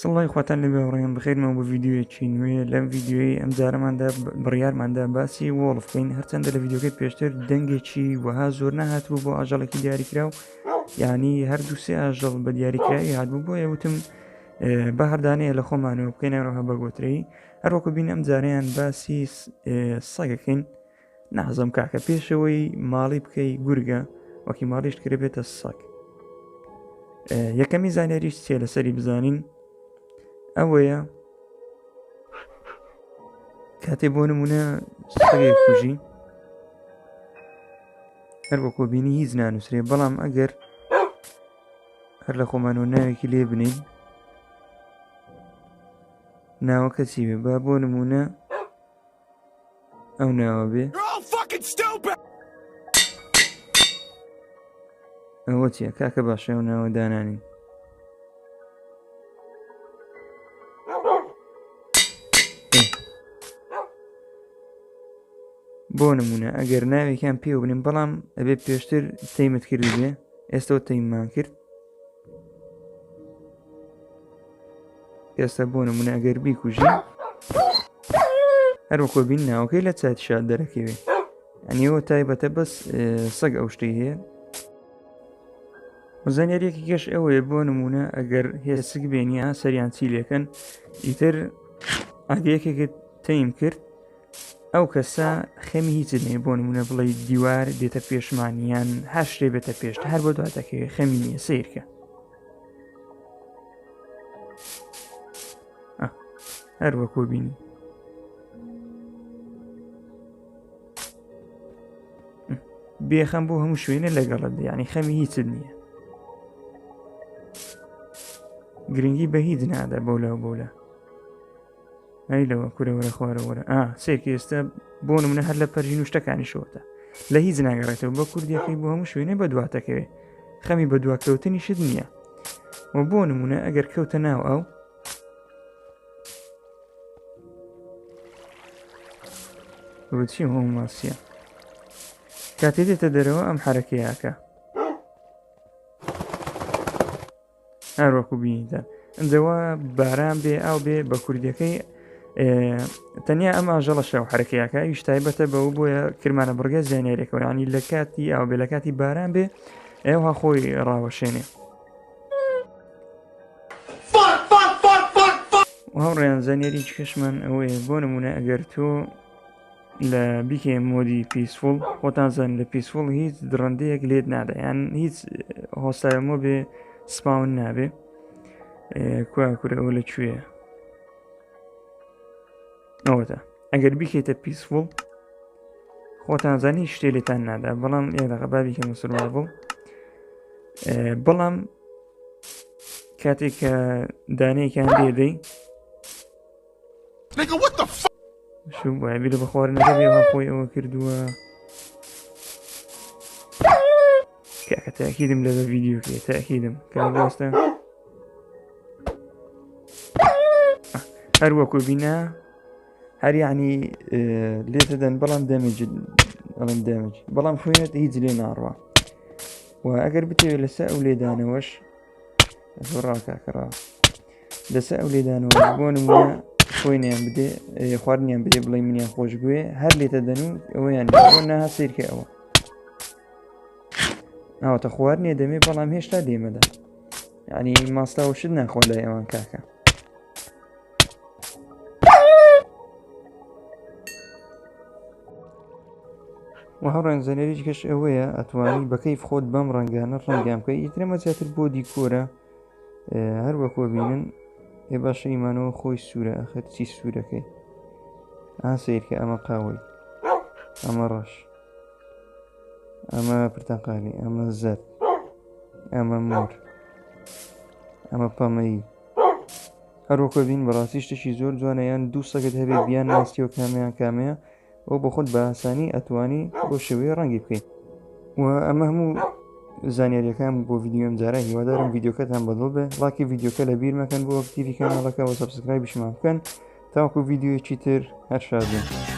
سڵاوی خواتان لێبێ هاوڕێیان بەخێرمەوە بۆ ڤیدیۆیەکی نوێ. لەم ڤیدیۆیەی ئەم جارەماندا بڕیارماندا باسی wolf بکەین. هەرچەندە لە ڤیدیۆکەی پێشتر دەنگێکی وەها زۆر نەهاتبوو بۆ ئاژەڵێکی دیاریکراو، یعنی هەر دوو سێ ئاژەڵ بە دیاریکراوی هاتبوو، بۆیە وتم بە هەردانەیە لە خۆمانەوە بکەین هەروەها بە گۆترەی. هەروەکو بین ئەم جارەیان باسی سەگەکەین. نازم کاکە پێشەوەی ماڵی بکەی گورگە وەکی ماڵیشت کرێ بێتە سەگ. یەکەمی زانیاریش چیە لەسەری بزانین ئەوەیە کاتێ بۆ نمونە سەگێک کوژی هەر وەکۆ بینی هیچ نانووسرێ، بەڵام ئەگەر هەر لە خۆمانەوە ناوێکی لێ بنین ناوەکە چی بێ با بۆ نمونە ئەو ناوە بێ ئەوە چیە کاکە باشە ئەو ناوە دانانین. بۆ نمونە ئەگەر ناوێکیان پێوە بنیم بەڵام ئەبێ پێشتر tame ت کرد بێ ئێستەوە tame مان کرد ئێستا بۆ نمونە ئەگەر بیکوژی هەروەکۆ بین ناوەکەی لە chat شاد دەرەکەوێ ئەنیەوە تایبەتە بەس سەگ ئەو شتەی هەیە. زانیاریەکی گەش ئەوەیە بۆ نمونە ئەگەر هێسک بێنیە سەریان چی لێکەن ئیتر ئەگە یەکێکت tame کرد ئەو کەسە خەمی هیچ نیە بۆ نمونە بڵێ دیوار دێتە پێشمان یان هەر شتێ بێتە پێشت هەر بۆ دواتەکەوێ خەمی نییە سیرکە هەر وەکۆ بینی بێخەم بۆ هەموو شوێنە لەگەڵت یعنی خەمی هیچت نییە گرنگی بە هیچ نادا بۆ لەو بۆلە ئەی لەوە کورە وەرە خوارە وەرە ئا سێکی ئێستا بۆ نمونە هەر لە پەرژین و شتەکانی شۆتە لە هیچ ناگەڕێتەوە بە کوردیەکەی بۆ هەموو شوێنێ بە دواتەکەوێ خەمی بە دواکەوتنیشت نییە و بۆ نمونە ئەگەر کەوتە ناو ئەو بچی هۆماسیە کاتێ دێتە دەرەوە ئەم حرەکەیەکە هەر وەکو بینیتان ئەجەوە باران بێ ئاو بێ بە کوردیەکەی تەنیا ئەم ئاژەڵە شەو حرەکەیەکە ئیش تایبەتە بەوە بۆیە کرمانە بڕگە زیانیارێکەوە ینی لە کاتی ئاو بێ لە کاتی باران بێ ئێوها خۆی ڕاوەشێنێ. هاوڕێیان زانیاری کەشمان ئەوەیە بۆ نمونە ئەگەر تۆ لە بیکێ mode ی peaceful خۆتان زان لە peaceful هیچ دڕندەیەک لێت نادا یان هیچ هۆسایەمۆ بێ spawn نابێ کوا کورە ئەوە لە کوێ ئەوەتە ئەگەر بیکەیتە peaceful خۆتان زانی شتێ لێتان نادا بەڵام یەک دەقە با بیکەمە survival بەڵام کاتێک کە دانەیەکیان لێدەی شو وایە بیرە بە خواردنەکە بێ وا خۆی ئەوە کردووە کاکە تاکیدم لە بە ڤیدیۆکەی تاکیدم کاگۆستە هەر وەکو بینا هەر یعنی لێتە دەن بەڵام damage ئەڵێن damage بەڵام خوێنت هیچ لێ ناڕوە و ئەگەر بتەوێت لەسەر ئەو لێدانەوەش زۆر ڕاکاکەڕا لەسەر ئەو لێدانەوە بۆ نمونە خۆینیان بدێ خواردنیان بدێ بڵێ منیان خۆش بوێ هەر لێتە دەن و ئەوەیان بۆ ناها سیرکە ئەوە ئەوەتە خواردنێ دەمێ بەڵام هێشتا دێمەدا یعنی ماستاوە شت ناخۆ لای ئەوان کاکە و هەڕێن زەنێریش گەش ئەوەیە ئەتوانی بەکەیف خۆت بەم ڕەنگانە ڕەنگیان بکەی ئیترەمە زیاتر بۆ دیکۆرە هەر وەکۆ بینن ئێ باشە ئیمانەوە خۆی سوورە ئەخر چی سوورەکەی ئا سیرکە ئەمە قاوەی ئەمە ڕەش ئەمە پرتەقالی ئەمە زەرد ئەمە مۆر ئەمە پەمەیی هەروەکۆ بین بەڕاستی شتێکی زۆر جوانە یان دوو سەگت هەبێ بیان ناسیەوە کامیان کامەیە ئەو بە خۆت بە ئاسانی ئەتوانی بۆ شێوەیە ڕەنگی بکەیت و ئەمە هەموو زانیاریەکان بۆ ڤیدیۆم جارە هیوادارم ڤیدیۆکەتان بەدڵ بێ ڵاکی ڤیدیۆکە لە بیر مەکەن بۆ active ی کەناڵەکە و subscribe یشمان بکەن تاوەکو ڤیدیۆیەکی تر هەر شاد بن.